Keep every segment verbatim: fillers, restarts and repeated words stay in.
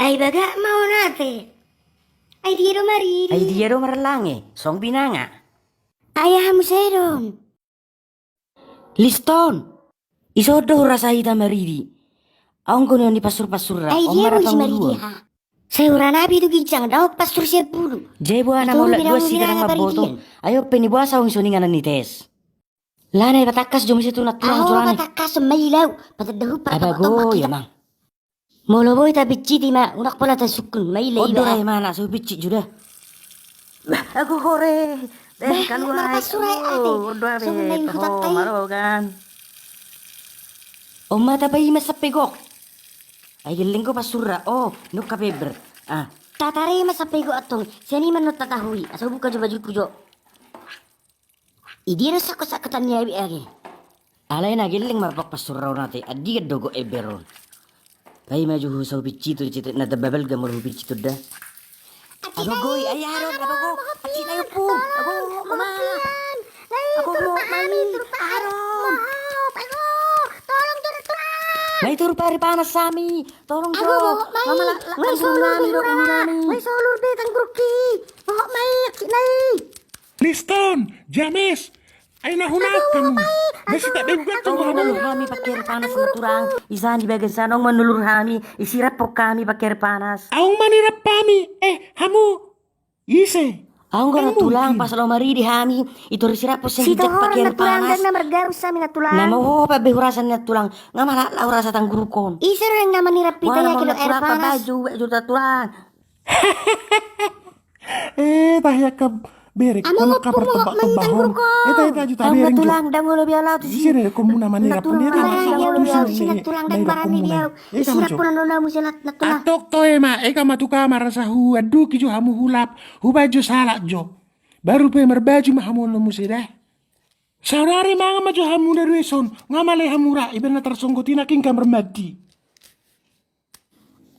Ai bagak ma on ate. Ai dia do maridi? Ai dia do marlange, song binanga. Ai aha muse do on? Liston. Ison do hurasa hita maridi. Aung goni on ni pansur-pansurra. Ai dia do isi maridi ha. Sai hurasa na pitu ginjang, daong pansur sian bulu. Jebo ana molo dua sida na mamboto. Ayo pe ni boasa aung ison inganan ni tes. Lana i patangkas jo muse tu natulang. Aho patangkas ma i lau. Patanda hupa. Abago ia mang. Molo boi tapinciti ma, unang pola tasungkun ma i lau. Ondo rai mana so pincit jo da. Bah, ago hore. Bah, kaluar ai. Ondo abe. Marogan. Oma tapa i ma sape gok. Ai gelleng go pansura. Oh, nukka beber. Ah. Tatare ma sape gok antong. Sian i ma non tatahui. Asa buka jo bajuku jo. Idia do sako-sakotan ni abi age. Alai na gelleng marpok pansur on ate, andigan do gok ember on. Pai ma jo husa hupincitu di citik na tamba balga molo hupincitu da. Ago goi, ai aha do on, ago goi. Aci na yopung. Ago goi ma. Ago goi ma. Aron. Tolong jo da tulang. Mai turpa ari panas sami. Tolong jo. Ago goi ma. Mama la la. Mai solur be tanggurki. Ago goi ma, aci na i. Liston, James, ai na hunat hamu. Nasi tak bengkak tu hamu. Manulur hami pakai air panas natulang. Isa di bagian sana manulur hami, isi rapok kami pakai air panas. Aung manirap hami, eh, hamu. Ise. Aung goni natulang, pas lo maridi hami, itu isi rapok sing hijak pakai air panas. Na moho pa be hurasa natulang, nga malak la hurasa tanggurkon. Ise do yang na manirap hita ya kilo air panas. Baju, baju natulang. Eh, tahe angka berek, angka pertombak-tombahon. Eh, tahe tahe juta bereng jo. Tulang, dang olo biau laut isi. Isi re komuna mani rapun dia. Tulang, dang barani dia. Isi rapun nona muselat na tulang. Atok to ema, eka ma tu kamar asa huanduki jo hamu hulap, hubaen jo salak jo. Baru pe marbaju ma hamu nona muse da. Saudari mangan ma jo hamu na dua ison, nga male hamu ra, ibaen na tarsonggot i na kingka marmandi.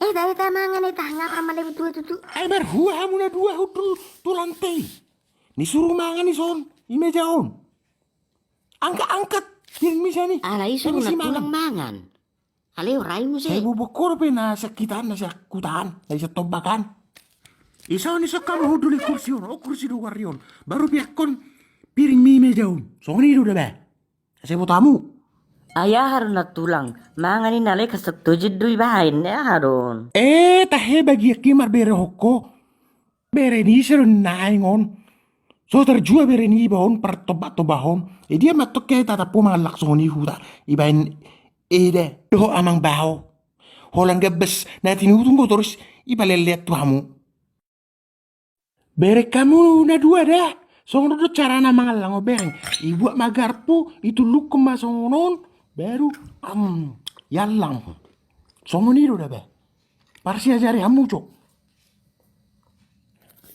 Eh, tahe tahe mangan, eh, tahe nga parmande butua tutu. Ai marhua hamu na dua hundul tulang te. Ni suru mangan ison, i meja on. Angkat-angkat, piring misa ni. Ala i suru natulang mangan. Alai rai muse. Sai bobok ho dope na sian hita na sian huta an, na sian tombak an. Ison, ison hamu hundul i kursi on, o kursi do warri on. Baru pe angkon piring mi meja on. Songon i do da ba. Asa iboto hamu. Ai aha do natulang, mangan i na lekas sokto jendui baen, ai aha do on. Eh, tahe bagian ke marberehon ho. Bere ni ise do naeng on. So tarjua bere ni iba on partombak-tombahon. Eh, dia ma tong ke tatap ho mangallang songon i huta. Ibaen eda dohot amang bao. Holan gambas na tinutung do torus ipalelean tu hamu. Bereng hamu na dua da. Songon on do carana mangallang on bereng. Ibuat ma garpu, itullukkon ma songon on, baru, am, iallang. Songon i do da ba. Parsiajari hamu jo.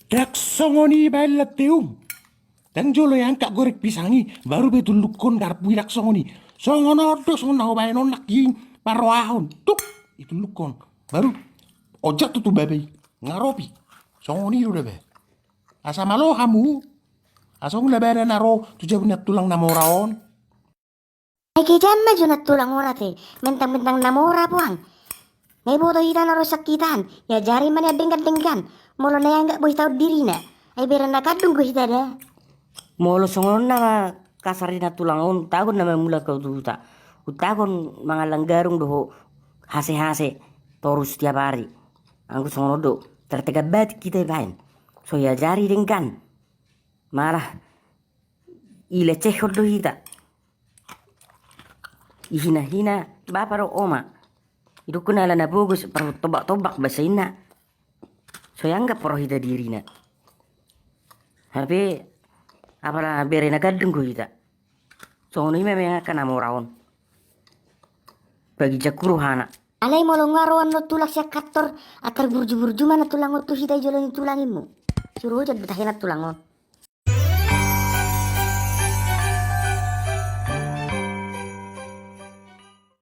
Dang songon i baen lanteum. Dang jolo iangkat goreng pisang i, baru pe itullukkon garpu i, dang songon i. Songon on do songon na hubaen on nangkin parrohahon. Tuk, itullukkon. Baru ojak tutu babe i. Nga ro pe i. Songon i do da ba. Asa malo hamu. Asa unang labana na ro tu jabu ni natulang na mora on. Ai kejam ma jo natulang on ate. Mentang-mentang na mora puang. Na iboto hita na ro sian hita an. Iajari ma nian denggan-denggan. Molo na ianggap do hita on dirina. Ai bere na kandung do hita da. Molo songon on na kasar ni natulang on, tagon na mamulak au tu huta. Hutagon mangallang garung dohot hase-hase. Torus tiap ari. Anggo songon on do. Tartegan batik hita ibaen. So iajari denggan. Malah ilecehon do hita. Ihina-hina bapa dohot oma. Idokkon ala na bogos partombak-tombak basa inna. So ianggap roha hita dirina. Hape apala bere na gandung do hita. Songon i ma meang angka na mora on. Bagi jaku rohana. Alai molo nga ro annon tulang sian kantor, atar burju-burju ma na tulang on tu hita i jolo ni tulang i mu. Suru ojan do tahe na tulang on.